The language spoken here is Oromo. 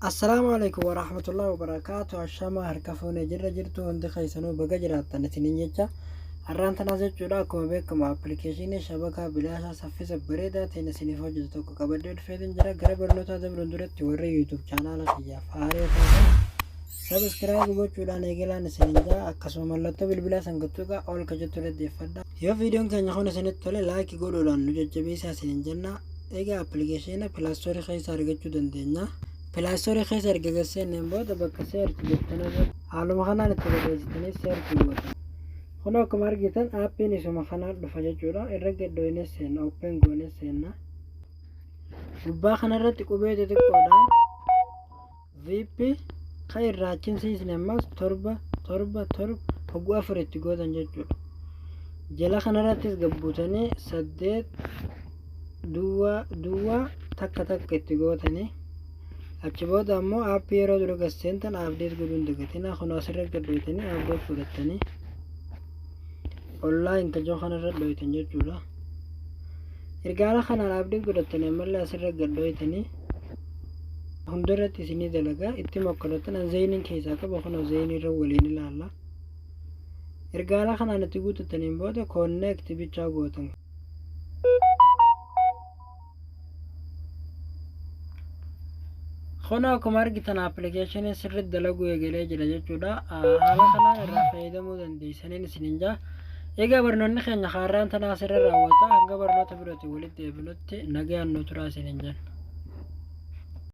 Assalaamu alaikum warahmatullahi wabarakaatu. Ashamaa, harka fuunee, jirra jirtu? Hundi keessanuu baga jiraattan isiniin jecha. Har'aan tanaas jechuudha, akkuma beekamu appilikeeshinii shabakaa bilaashaa saffisa bareedaa ta'een isiniif hojjetu tokko qabadhee dhufeetiin jira. Gara barnootaa dabruun duratti warri YouTube chaanaala kiyyaaf haaree taatan subscribe gochuudhaan eegalaan isiniin jira. Akkasuma mallattoo bilbilaa sangattuuqa ol ka jettu irra. Yoo viidiyoon keenya kun isinitti tole, like godhuudhaan nu jajjabeessaa isiniin jenna. Egaa appilikeeshina Play Store keessa argachuu dandeenya. Play Store keessa erga galseenneen booda bakka search jettan irratti haaluma kanaan itti barreessitanii search gootan. Kun akkuma argitan aappiin isuma kanaan dhufa jechuudha. Irra gadhooyne seenna, open goone seenna. Gubbaa kanarratti qubee xixiqqoodhaan VIP kan irraa achinsiisne ammas 7 7 7 hogguu afur itti gootan jechuudha. Jala kanarrattis gabbuutanii 8 0 0 1 1 itti gootanii, achi booda ammoo aappii yeroo dura gasseentan update godhuun dagatina. Kun asirra gadhooytanii update godhattanii online kajoo kanarra dhoytan jechuudha. Ergaala kanaan update godhattanii ammallee asirra gadhooytanii hundarratti isinii dalagaa itti mokkolattan. An Zainiin keessaa qaba, kun Zainii irra waliin ilaalla. Ergaala kanaan itti guutattaniin booda connect bichaa gootan. Kun akkuma argitan appilikeeshiniin sirriitti dalaguu eegalee jira jechuudha. Haala kanaan irraa fayyadamuu dandeessaniin isiniin jaa. Egaa barnoonni keenya haaraan tanaa asirra raawwata. Hanga barnoota birootiin walitti deebinutti nagaan nu turaa isiniin jenna.